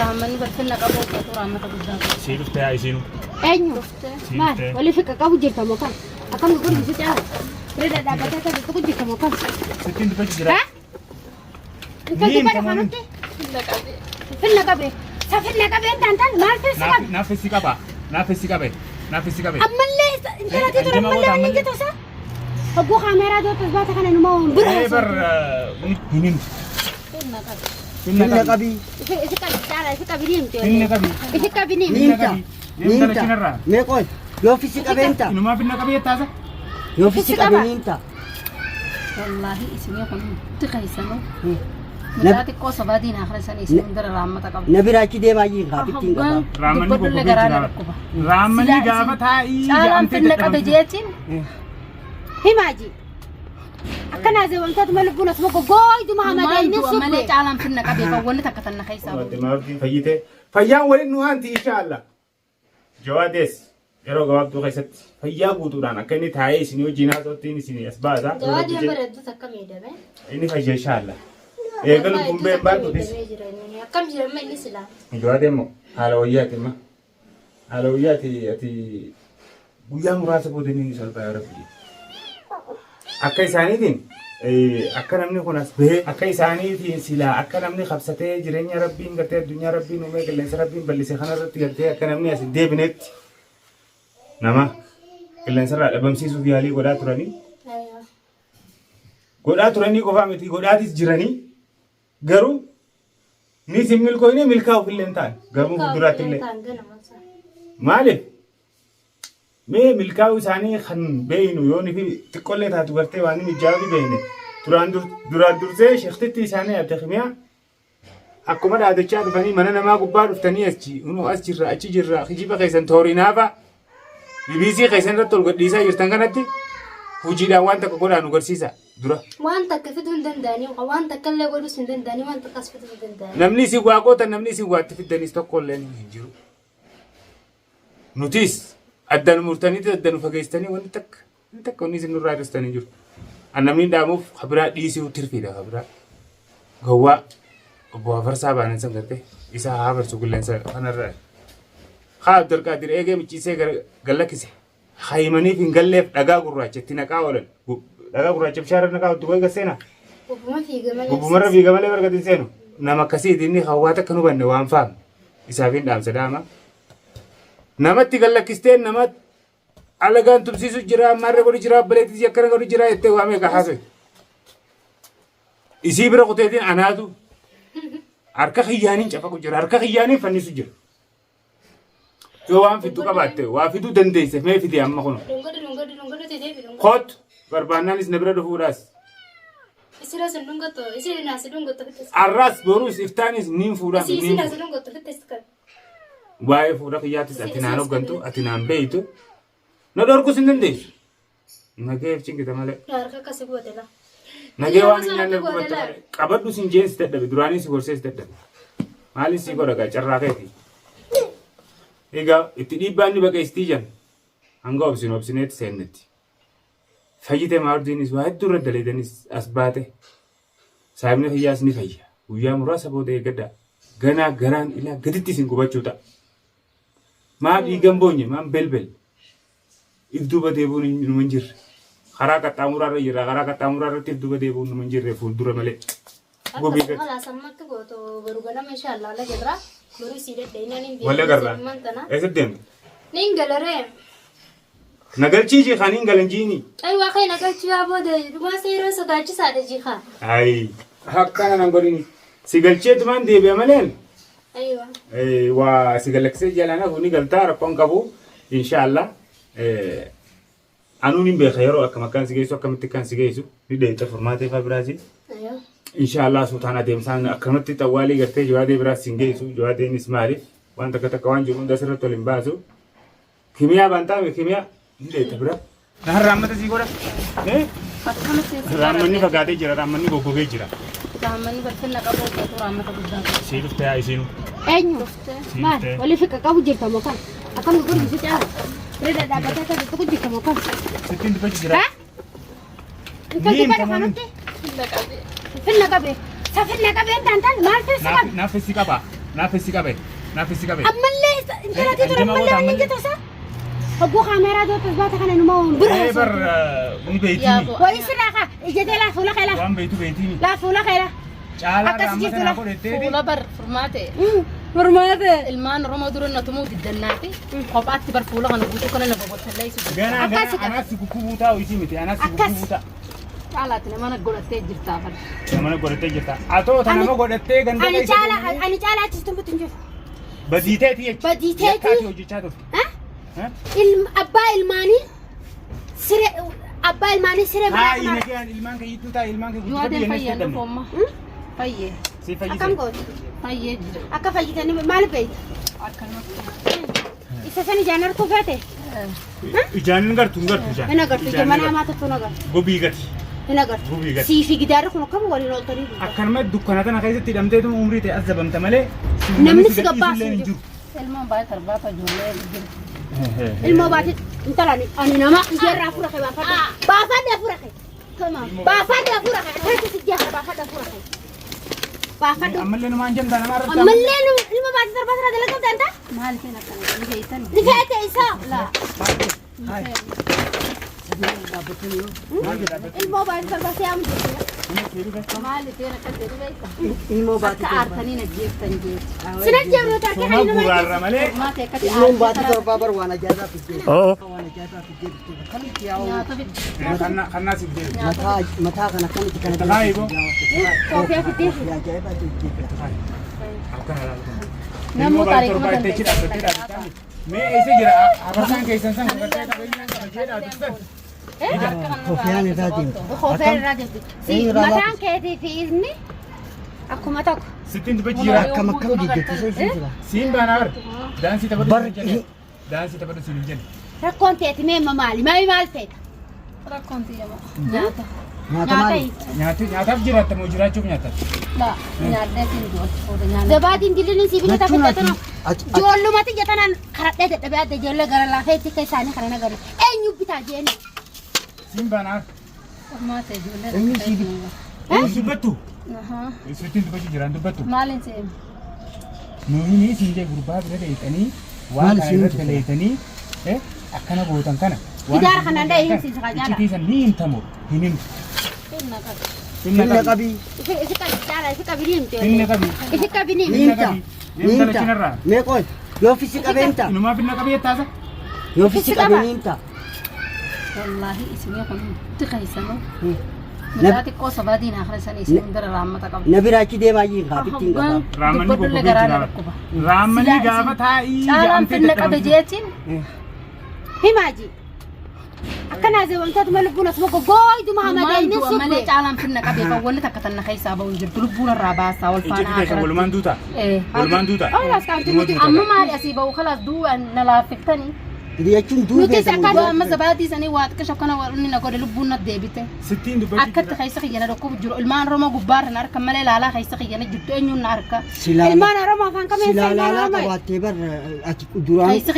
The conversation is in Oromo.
Raammanni balfinna qabu uffatu raammata guddaa qabu. Sii dhufte yaa isiinu. Eenyu? Sii Maal? dhufte. Waliif qaqqabu jirta moo kam? Akkam godhu si caala? Bira dhaabbatee akka jirtu jirta moo kam? Sittiin dubbachuu jira. Ha? Intalti Niin bara tamam. kanatti finna qabe. Sa finna qabe intaan tan maal finna qabe? Naaf si qaba. Naaf si qabe. Naaf si qabe. Ammallee intalati ture Anjama ammallee goota wanni ammallee. jettu isa. Hogguu kaameeraa dootas baata kana numa waan bira. Ee bar hin himtu. Finna qabe. Finna Finna qabi. qabii. Isi qabi caala isi qabi ni himte. Finna qabi. Isi qabi ni himte. Finna Niinta. qabi. Deemta Niinta. lachinarraa. Mee qoy. Yoo fissi qabeenta. Inumaa finna qabi jettaasa. Yoo fissi Fissi qaba. qabee niinta. Wallaahi isinii kun hundi keessanuu Na- mucaa xiqqoo sabaatiin akira sanii isin hundara raammata qabu. Na bira achi deemaa jiin kaafittiin qaba. Raammanni Dubbadhulle goggogee garaa na jira. dhukkuba. Raammanni Silaa gaafa isin- taa'ii Caalaan jedhamtee finna qabe dadhabamte. jeetiin Himaaji. Akkanaa zeewwamtoota malee lubbuun asuma goggooydu mahamadayni Maal du'a malee subbee. caalaan finna qabe kan wanni takka tanna keessaa Ati bahu. maartiin fayyite. Fayyaan waliin nu haanti inshaallah. Jawaadees yeroo gabaabduu keessatti fayyaa guutuudhaan akka inni taa'ee isinii wajjin haasa'uttiin isinii as baasa. Jawaadii bareedduu takka miidhame. Inni fayya inshaallah. Eega lubbuun been baatuutis. Akkam jira amma inni silaa. Jawaadee immoo haala wayyaati imma. Haala wayyaati ati guyyaa muraasa booda inni salphaa yoo rabbi jedhe. Akka isaaniitiin akka namni kun as bahee akka isaaniitiin silaa akka namni qabsatee jireenya rabbiin gartee addunyaa rabbiin uumee qilleensa rabbiin bal'ise kanarratti gartee akka namni as hin deebinetti nama qilleensarraa dhabamsiisuuf yaalii godhaa turanii godhaa turanii qofaa miti godhaatis jiranii garuu ni isin milkooyne milkaa'uuf illee hin taane garuu fuulduraatti illee maaliif Mee milkaa'uu isaanii kan beeynu yoo nifi xiqqollee taatu gartee waan inni mijaa'uu beeyne duraan duraan dursee sheektitti isaanii adda kimiyaa akkuma dhaadachaa dhufanii mana namaa gubbaa dhuftanii achi hunoo as jirra achi jirra kijiba keessan toorinaafa BBC keessan irratti ol gadhiisaa jirtan kanatti hojiidhaan waan takka godhaa nu garsiisa dura. Waan takka fiduu hin danda'anii waan takka illee godhuus hin danda'anii waan takkas fiduu hin danda'anii. Namni isin waa gootan namni isin waa itti fiddanis tokko illee hin jiru. Nutis adda nu murtaniitis adda nu fageessitanii wanni takka wanni takka wanni isin nurraa hir'istanii jiru. An namni dhaamuuf kabiraa dhiisuu tirfiidha kabiraa. Gowwaa obbo Hafarsaa baanan san gartee isa haa hafarsu qilleensa kanarraa. Haa Abdulqaadir eegee micciisee gallakkise. Haymaniif hin galleef dhagaa gurraacha itti naqaa oolan. Dhagaa gurraacha bishaan irra naqaa ooltu eega seenaa. Gubbuma fiiga malee. Gubbumarra fiiga malee bargati hin seenu. Nama akkasiiti inni hawwaata akka nu banne waan faamne. Isaaf hin dhaamsa dhaama. Namatti gallakkistee nama alagaan tumsiisu jira ammaarra godhu jira abbaleettis akkana godhu jira jettee waa meeqa haasa'e. Isii bira kuteetiin anaatu harka kiyyaaniin cafaqu jira harka kiyyaaniin fannisu jira. Yoo waan fiddu qabaatte waa fiduu dandeesse mee fidi amma kun. Dhungadu dhungadu dhungadu ta'ee dhungadu. Kootu barbaannaanis na bira dhufuudhaas. Isira sun dhungattu isira naasi dhungattu fittes. Arraas boruus iftaanis niin fuudhaa Isi niin isi naasi fuudha. dhungattu fittes kan. Waa'ee fuudha kiyyaatis ati naan hoggantu ati naan beeytu na dhorkus hin dandeessu. Nageef cinqita malee. Harka akkasii goote laa. Nagee waan hin nyaanneef gubatte malee. Qabadhu sin jeen si dadhabe duraanii si gorsee si dadhabe. Maaliin si godha gaa carraa keeti. Egaa itti dhiibbaan ni baqeessitii jan hanga obsin obsineetti seennetti. Fayyite maardiinis waa hedduu irra daleedanis as baate. Saayibni kiyyaas ni fayya. Guyyaa muraasa booda eeggadhaa. Ganaa garaan ilaa gaditti isin gubachuu ta'a. Maa dhiigan boonye maan belbel. If duuba deebi'uun numa hin jirre. Karaa qaxxaamuraa irra jirra. Karaa qaxxaamuraa irratti if duuba deebi'uun numa hin jirre fuuldura malee. Gobii Akka gadi. kalaas ammatti gootu boru ganama inshallah ala jirra. Boru sii dadheenaan hin Wal agarra. tana. Eessa deemta? Niin galaree. Na galchii jii kan hin galan jiini. Ay waa kee na galchuu yaa booda dhugaa seeroo sodaachisaadha jiikaa. Ayi. Akkana nan godhini. Si galcheetumaan deebi'a maleen. Aywa. Waa si galaksee jalaan hafu ni galtaa rakkoon qabu inshaallah. Anuun hin beeka yeroo akkam akkaan si geessu akkamitti akkaan si geessu ni dheeyxa furmaatee faa biraasi. Aywa. Inshaallah suutaan adeemsaan akkamatti xawwaalii gartee jawaadee biraas sin geessu jawaadeenis maaliif waan takka takka waan jiru hunda asirratti ol hin baasu. Kimiyaa bantaa kimiyaa ni dheeyxa bira. Naan raammata sii godha. Eh? Akkamitti si Raammanni fagaatee jira raammanni goggogee jira. Raammanni balfinna qabu uffatu raammata guddaa qabu. Sii dhufte yaa isiinu. Eenyu? Sii Maal? dhufte. Waliif qaqqabu jirta moo kam? Akkam godhu si caala? Bira dhaabbatee akka jirtu jirta moo kam? Sittiin dubbachuu jira. Ha? Intalti Niin bara tamam. kanatti finna qabe. Sa finna qabe intaan tan maal finna qabe? Naaf si qaba. Naaf si qabe. Naaf si qabe. Ammallee intalatti ture Anjama ammallee goota waan ammallee. hin jettu Hogguu kaameeraa dootas baata kana numa waan bira Ee bar ni beeytiini. Wayii sirraa kaa ijjatee laa fuula kee laa Waan beeytu beeytiini. laa fuula kee laa. Caalaa Akkas raamma jirtu tanaa laa. godhetteeti. Fuula bar furmaate. Furmaate. Ilmaan Oromoo dura na tumuu diddannaafi kophaatti bar fuula kana guutuu kana na bobotallee isu. Ganaa Akkas ganaa anaas si gukkubuu taa'u isii miti anaas si Akkas. gukkubuu ta'a. Caalaatti nama na godhattee jirtaa bar. Nama godhattee jirta. Atoo ta nama godhattee ganda Ani keessa caalaa deemtee ani caalaa achi tumbutu hin jiru. Badiiteeti jechuudha. Badiiteeti. Yakkaati hojjechaa turte. Ha? Ha? Ilma abbaa ilmaanii siree abbaa ilmaanii siree biraa Taa'i kana nagayaan ilmaan kee yidduu taa'i ilmaan kee Yoo guddifadhu adeem jennee fayyee sitti dhufoomma. Fayyee. Si akkam fayyise. goote Fayyee jira. akka fayyitanii maal beekta? Akkanumatti. Isa san ijaan arguu feete Ijaan hin gartu hin gartu ijaan. hin agartu ija Ijaan mana hin hamaa gartu. tokko hin agartu Gobii gati. hin agartu. Gobii gati. Sii fi gidaarri kun akkam waliin ooltanii duuba. Akkanuma dukkana tana keessatti hidhamteetuma umrii ta'e as zabamta malee Namni si gadhiisu gabbaasu illee hin hin jiru. Ilmaan baay'ee tarbaata ijoollee jiru. Ilmoo baate intala ani nama ijaarraa hafuura kee baafadhu. Baafadhu hafuura kee. Baafadhu hafuura kee. Akkasitti si ijaarra baafadhu hafuura kee. Baafadhu. Ammallee numaan jamtaa nama irratti Ammallee ilma baate tarbaa irraa dalagaa danda'a. Maal isheen akkana ni beeytan. Ni feete isaa. Ilmoo baate tarbaa si yaamu jechuudha. Maal isheen akkas jedhu beekta. Ilmoo baate Akka aartanii na jeeftan jeetu. Sin ajjeefnu tarkee Soma kan nama guraarra malee. Furmaate akkatti Ilmoon baate aartee torbaa bar waan ajaa'ibaa fiddee. Oo. Waan ajaa'ibaa fiddee bittee. Akkamitti yaa'u nyaata fidde. Kannaa siif deebi. mataa mataa kana akkamitti kana Itti kaa'i boo. Koofii fiddee. Ajaa'ibaa fiddee. Akkana ilaalu. Namuu Ilmoo baay'ee taariikuma torbaa itti achi dhaabbattee dhaabbattaa miti. Mee eessa jira? Habasaan keessan san gartee qabeenyaan qaba jee dhaabbattan. Koofiyaan irraa deemtu. Koofee irraa deemtu. Si Eenyu irraa mataan keetii fi inni akkuma tokko. Sittiin dubbachuu jira. Akkam akkam geggeessisee ishee jira. Siin baanaa bar. Daansii taphadhu Bar- siin hin jenne. Daansii taphadhu siin hin jenne. Rakkoon teeti mee amma maali? Maali maal feeta? Rakkoon xiyyamaa. Nyaata. Nyaata maali? Nyaati nyaataaf jiraatta moo jiraachuuf nyaatta? Laa nyaaddeetiin du'achi fuudha nyaanna. Zabaatiin dilliin sibiila Jechuun taphata ati Ijoollumatti jatanaan karadhee dadhabee adda ijoollee gara laafee itti akka isaanii kana nagaru. Eenyu bitaa jeeni? Siin baanaa. Furmaate ijoollee Inni rakkatee si jiru. Hin dubbattu. Ahaa. Sittiin dubbachuu jira hin dubbattu. Maaliin seema? Nuyi siin jee gurbaa bira dheeyxanii waan Maal kana siin irratti jette? dheeyxanii akkana gootan kana. Gidaara kanaan dhahee hin siinsa kajaala. Iccitii san ni himtamu hin himtu. Finna qabi. Finna qabii. Isi qabi caala isi qabi ni himte. Finna qabi. Isi qabi ni himte. Finna Niinta. qabi. Intala Niinta. chinarraa. Mee qoy. Yoo fisi qabeenta. Inumaa finna qabi jettaasa. Yoo fisi qaba. qabeenta. Wallaahi isinii kun hundi keessanuu mucaa xiqqoo sabaatiin akira sanii isin bira raammata qabu. Na bira achi deemaa jiin kaafittiin qaba. Raammanni Dubbadhulle goggogee garaa na jira. dhukkuba. Raammanni Silaa gaafa isin- taa'ii Caalaan jedhamtee finna qabe dadhabamte. jeetiin Himaaji. Akkanaa zeewwamtootuma lubbuun asuma goggooyduma hamadayni Maal malee subbee. caalaan finna qabee kan wanni takka tanna keessaa bahu hin jirtu lubbuun irraa baasaa wal faana Iccitii keessan walumaan duutaa? Eh. Walumaan duutaa? Olaas qaamti nuti Amma maali asii bahu kalaas du'a na laaffiftanii. Jechuun Nuti duubee sakkaan- Du'a amma zabaatii sanii waa xiqqisho akkana waan na godhe lubbuun na deebite. Sittiin dubbachuu Akkatti keessa kiyyana dhukkubu jiru ilmaan Oromoo gubbaarra na harka malee laalaa keessa kiyyana jirtu eenyuun na harka. Ilmaan Oromoo afaan kameen Silaa ilmaan laalaa Oromoo. qabaattee bar ati duraan Keessa